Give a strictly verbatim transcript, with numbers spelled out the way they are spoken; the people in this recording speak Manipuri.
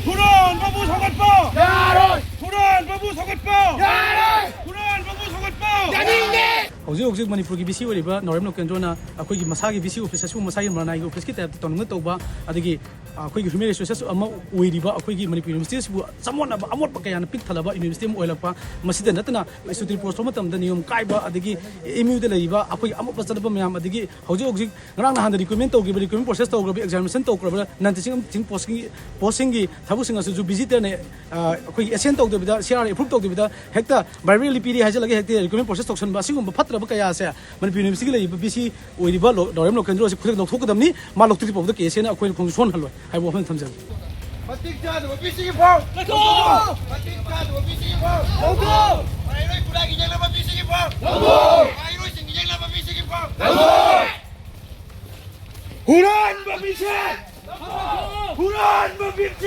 ꯍꯨꯔꯥꯟꯕꯕꯨ ꯁꯧꯒꯠꯄ! ꯌꯥꯔꯣꯏ! ꯍꯨꯔꯥꯟꯕꯕꯨ ꯁꯧꯒꯠꯄ! ꯌꯥꯔꯣꯏ! ꯍꯨꯔꯥꯟꯕꯕꯨ ꯁꯧꯒꯠꯄ! ꯌꯥꯅꯤꯡꯗꯦ! ꯍꯧꯖꯤꯛ ꯍꯧꯖꯤꯛ ꯃꯅꯤꯄꯨꯔꯒꯤ ꯚꯤ ꯁꯤ ꯑꯣꯏꯔꯤꯕ ꯅꯥꯎꯔꯦꯝ ꯂꯣꯀꯦꯟꯗ꯭ꯔꯣꯅ ꯑꯩꯈꯣꯏꯒꯤ ꯃꯁꯥꯒꯤ ꯚꯤ ꯁꯤ ꯑꯣꯐꯤꯁ ꯑꯁꯤꯕꯨ ꯃꯁꯥꯒꯤ ꯃꯔꯅꯥꯏꯒꯤ ꯑꯣꯐꯤꯁꯀꯤ ꯇꯥꯏꯞꯇ ꯇꯧꯅꯤꯡꯅ ꯇꯧꯕ, ꯑꯗꯒꯤ ꯑꯩꯈꯣꯏꯒꯤ ꯍ꯭ꯌꯨꯃꯦꯟ ꯔꯤꯁꯣꯔꯁꯦꯁ ꯑꯃ ꯑꯣꯏꯔꯤꯕ ꯑꯩꯈꯣꯏꯒꯤ ꯃꯅꯤꯄꯨꯔ ꯌꯨꯅꯤꯚꯔꯁꯤꯇꯤ ꯑꯁꯤꯕꯨ ꯆꯃꯣꯠꯅꯕ ꯑꯃꯣꯠꯄ ꯀꯌꯥꯅ ꯄꯤꯛ ꯊꯜꯂꯕ ꯌꯨꯅꯤꯚꯔꯁꯤꯇꯤ ꯑꯃ ꯑꯣꯏꯔꯛꯄ, ꯃꯁꯤꯗ ꯅꯠꯇꯅ ꯁꯨꯇꯤ ꯄꯣꯁ ꯊꯣꯛꯄ ꯃꯇꯝꯗ ꯅꯤꯌꯣꯝ ꯀꯥꯏꯕ, ꯑꯗꯒꯤ ꯑꯦꯝ ꯌꯨꯗ ꯂꯩꯔꯤꯕ ꯑꯩꯈꯣꯏꯒꯤ ꯑꯃꯣꯠꯄ ꯆꯠꯂꯕ ꯃꯌꯥꯝ, ꯑꯗꯒꯤ ꯍꯧꯖꯤꯛ ꯍꯧꯖꯤꯛ ꯉꯔꯥꯡ ꯅꯍꯥꯟꯗ ꯔꯤꯀ꯭ꯔꯨꯠꯃꯦꯟ ꯇꯧꯈꯤꯕ, ꯔꯤꯀ꯭ꯔꯨꯠꯃꯦꯟ ꯄ꯭ꯔꯣꯁꯦꯁ ꯇꯧꯈ꯭ꯔꯕ, ꯑꯦꯛꯖꯥꯃꯤꯅꯦꯁꯟ ꯇꯧꯈ꯭ꯔꯕ ꯅꯟ ꯇꯤꯆꯤꯡ ꯄꯣꯁꯀꯤ ꯄꯣꯁꯁꯤꯡꯒꯤ ꯊꯕꯛꯁꯤꯡ ꯑꯁꯤꯁꯨ ꯚꯤꯖꯤꯇꯔꯅ, ꯑ, ꯑꯩꯈꯣꯏꯒꯤ ꯑꯦꯁꯦꯟ ꯇꯧꯗꯕꯤꯗ, ꯁꯤ ꯑꯥꯔ ꯑꯦꯄ꯭ꯔꯨꯞ ꯇꯧꯗꯕꯤꯗ ꯍꯦꯛꯇ ꯚꯥꯏꯕ꯭ꯔꯦꯜꯂꯤ ꯄꯤꯔꯤ ꯍꯥꯏꯖꯤꯜꯂꯒ ꯍꯦꯛꯇ ꯔꯤꯀ꯭ꯔꯨꯠꯃꯦꯟ ꯄ꯭ꯔꯣꯁꯦꯁ ꯇꯧꯁꯟꯕ, ꯑꯁꯤꯒꯨꯝꯕ ꯐꯠꯇ꯭ꯔꯕ ꯀꯌꯥ ꯑꯁꯦ ꯃꯅꯤꯄꯨꯔ ꯌꯨꯅꯤꯚꯔꯁꯤꯇꯤꯒꯤ ꯂꯩꯔꯤꯕ ꯚꯤ ꯁꯤ ꯑꯣꯏꯔꯤꯕ ꯂꯣ-, ꯅꯥꯎꯔꯦꯝ ꯂꯣꯀꯦꯟꯗ꯭ꯔꯣ ꯑꯁꯤ ꯈꯨꯗꯛ ꯂꯧꯊꯣꯛꯀꯗꯕꯅꯤ꯫ ꯃꯥ ꯂꯧꯊꯣꯛꯇ꯭ꯔꯤ ꯐꯥꯎꯕꯗ ꯀꯦ ꯑꯦꯁ ꯑꯦꯅ ꯑꯩꯈꯣꯏꯅ ꯈꯣꯡ ꯁꯣꯟꯍꯜꯂꯣꯏ ꯍꯥꯏꯕ ꯋꯥꯐꯝ ꯊꯝꯖꯒꯦ꯫ ꯃꯇꯤꯛ ꯆꯥꯗꯕ ꯚꯤ ꯁꯤꯒꯤ ꯐꯥꯎ ꯂꯧꯊꯣꯛꯑꯣ! ꯃꯇꯤꯛ ꯆꯥꯗꯕ ꯚꯤ ꯁꯤꯒꯤ ꯐꯥꯎ ꯂꯧꯊꯣꯛꯑꯣ! ꯃꯍꯩꯔꯣꯏ ꯈꯨꯠꯂꯥꯏꯒꯤ ꯌꯦꯛꯅꯕ ꯚꯤ ꯁꯤꯒꯤ ꯐꯥꯎ ꯂꯧꯊꯣꯛꯑꯣ! ꯃꯍꯩꯔꯣꯏꯁꯤꯡꯒꯤ ꯌꯦꯛꯅꯕ ꯚꯤ ꯁꯤꯒꯤ ꯐꯥꯎ ꯂꯧꯊꯣꯛꯑꯣ! ꯍꯨꯔꯥꯟꯕ ꯚꯤ ꯁꯤ! ꯍꯨꯔꯥꯟꯕ ꯚꯤ ꯁꯤ!